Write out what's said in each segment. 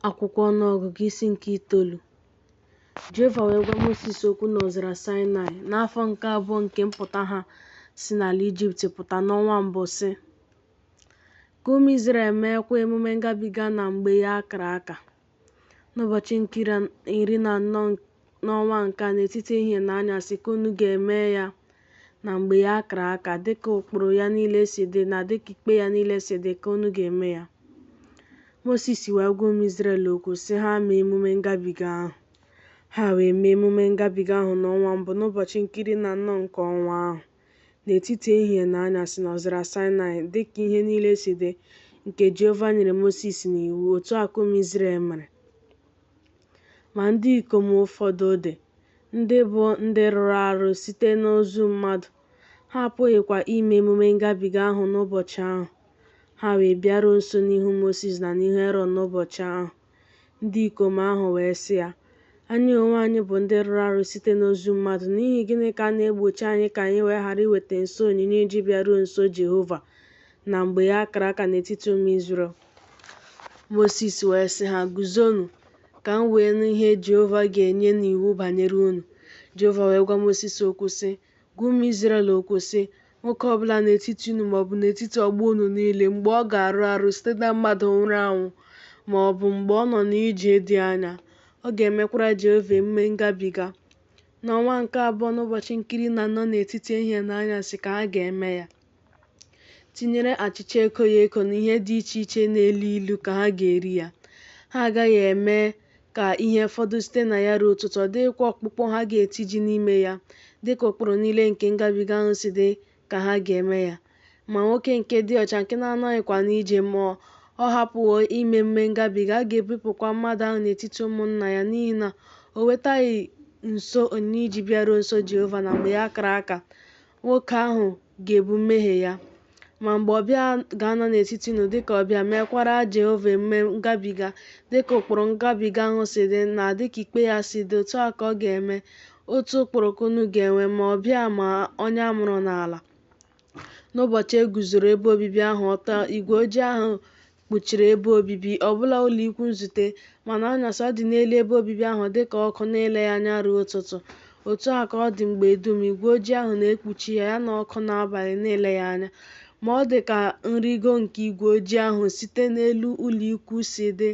Akwụkwọ Ọnụọgụgụ isi nke itoolu. Jehova wee gwa Mosis okwu n'ọzara Saịnaị n'afọ nke abụọ nke mpụta ha si n'ala Ijipt pụta, n'ọnwa mbụ, sị, Ka ụmụ Izrel meekwa emume ngabiga na mgbe ya a kara aka. N'ụbọchị nke 14 n'ọnwa nke a, n'etiti ehihie na anyasị, ka unu ga-eme ya na mgbe ya a kara aka, dị ka ụkpụrụ ya niile si dị na dị ka ikpe ya niile si dị ka unu ga-eme ya. Mosis wee gwa ụmụ Izrel okwu, sị ha mee emume ngabiga ahụ. Ha wee mee emume ngabiga ahụ n'ọnwa mbụ, n'ụbọchị nke 14 nke ọnwa ahụ, n'etiti ehihie na anyasị, n'ọzara Saịnaị, dị ka ihe niile si dị, nke Jehova nyere Mosis n'iwu, otu a ka ụmụ Izrel mere. Ma ndị ikom ụfọdụ dị, ndị bụ ndị rụrụ arụ site n'ozu mmadụ, ha apụghịkwa ime emume ngabiga ahụ n'ụbọchị ahụ. Ha wee bịaruo nso n'ihu Mosis na n'ihu Erọn n'ụbọchị ahụ. Ndị ikom ahụ wee sị ya, Anyị onwe anyị bụ ndị rụrụ arụ site n'ozu mmadụ, n'ihi gịnị ka a na-egbochi anyị ka anyị wee ghara iweta nso onyinye iji bịaruo nso Jehova na mgbe ya a kara aka n'etiti ụmụ Izrel? Mosis wee sị ha, Guzonụ, ka m wee nụ ihe Jehova ga-enye n'iwu banyere unu. Jehova wee gwa Mosis okwu, sị, Gwa ụmụ Izrel okwu, sị, Nwoke ọ bụla n'etiti unu ma ọ bụ n'etiti ọgbọ unu niile, mgbe ọ ga-arụ arụ site na mmadụ nwụrụ anwụ, ma ọ bụ mgbe ọ nọ n'ije dị anya, ọ ga-emekwara Jehova emume ngabiga. N'ọnwa nke abụọ, n'ụbọchị nke 14 n'etiti ehihie na anyasị ka ha ga-eme ya. Tinyere achịcha ekoghị eko na ihe dị iche iche na-elu ilu ka ha ga-eri ya. Ha agaghị eme ka ihe fọdụ site na ya ruo ụtụtụ, ọ dịghịkwa ọkpụkpụ ha ga-etiji n'ime ya, dị ka ụkpụrụ niile nke ngabiga ahụ si dị ka ha ga-eme ya. Ma nwoke nke dị ọcha, nke na-anọghịkwa n'ije, ma ọ hapụwo ime emume ngabiga, a ga-ebipụkwa mmadụ ahụ n'etiti ụmụnna ya, n'ihi na o wetaghị nso onyinye iji bịaruo nso Jehova na mgbe ya a kara aka, nwoke ahụ ga-ebu mmehie ya. Ma mgbe ọbịa ga-anọ n'etiti unu dịka ọbịa, meekwara Jehova emume ngabiga, dịka ụkpụrụ ngabiga ahụ si dị na dịka ikpe ya si dị, otu a ka ọ ga-eme, otu ụkpụrụ ka unu ga-enwe, ma ọbịa ma onye a mụrụ n'ala. N'ụbọchị e guzoro ebe obibi ahụ ọtọ, igwe ojii ahụ kpuchiri ebe obibi, ọbụla ụlọikwuu nzute, ma n'anyasị ọ dị n'elu ebe obibi ahụ dị ka ọkụ n'ile ya anya ruo ụtụtụ. Otu a ka ọ dị mgbe dum igwe ojii ahụ na-ekpuchi ya, ya na ọkụ n'abalị n'ile ya anya. Ma ọ dị ka nrịgo nke igwe ojii ahụ site n'elu ụlọikwuu si dị,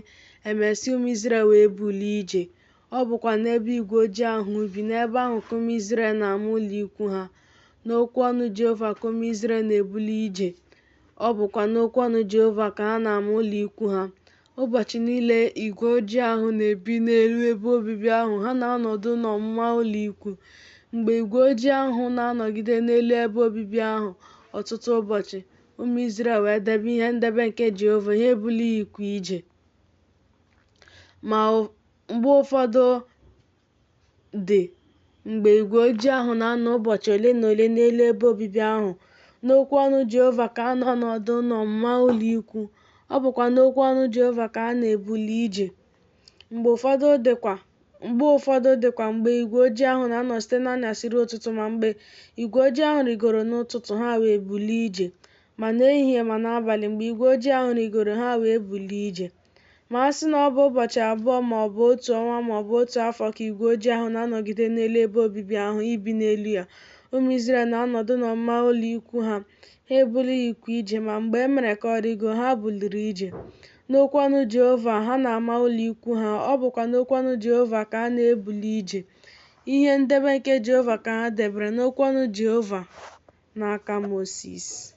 e mesịa ụmụ Izrel wee bulie ije. Ọ bụkwa n'ebe igwe ojii ahụ bi, n'ebe ahụ ka ụmụ Izrel na-ama ụlọikwuu ha. N'okwu ọnụ Jehova ka ụmụ Izrel na-ebuli ije, ọ bụkwa n'okwu ọnụ Jehova ka ha na-ama ụlọikwuu ha. Ụbọchị niile igwe ojii ahụ na-ebi n'elu ebe obibi ahụ, ha na-anọdụ n'ọmụma ụlọikwuu. Mgbe igwe ojii ahụ na-anọgide n'elu ebe obibi ahụ ọtụtụ ụbọchị, ụmụ Izrel wee debe ihe ndebe nke Jehova, ha ebulighịkwa ije. Ma mgbe ụfọdụ dị mgbe igwe ojii ahụ na-anọ ụbọchị ole na ole n'elu ebe obibi ahụ, n'okwu ọnụ Jehova ka a na-anọdụ n'ọmụma ụlọikwuu, ọ bụkwa n'okwu ọnụ Jehova ka a na-ebuli ije. Mgbe ụfọdụ dịkwa mgbe igwe ojii ahụ na-anọ site n'anyasị ruo ụtụtụ, ma mgbe igwe ojii ahụ rịgoro n'ụtụtụ, ha wee bulie ije, ma n'ehihie ma n'abalị, mgbe igwe ojii ahụ rịgoro, ha wee bulie ije. Ma a sị na ọ bụ ụbọchị abụọ ma ọ bụ otu ọnwa ma ọ bụ otu afọ ka igwe ojii ahụ na-anọgide n'elu ebe obibi ahụ ibi n'elu ya, ụmụ Izrel na-anọdụ n'ọmụma ụlọikwuu ha, ha ebulighịkwa ije, ma mgbe e mere ka ọ rịgoo, ha buliri ije. N'okwu ọnụ Jehova ha na-ama ụlọikwuu ha, ọ bụkwa n'okwu ọnụ Jehova ka ha na-ebuli ije. Ihe ndebe nke Jehova ka ha debere n'okwu ọnụ Jehova n'aka Mosis.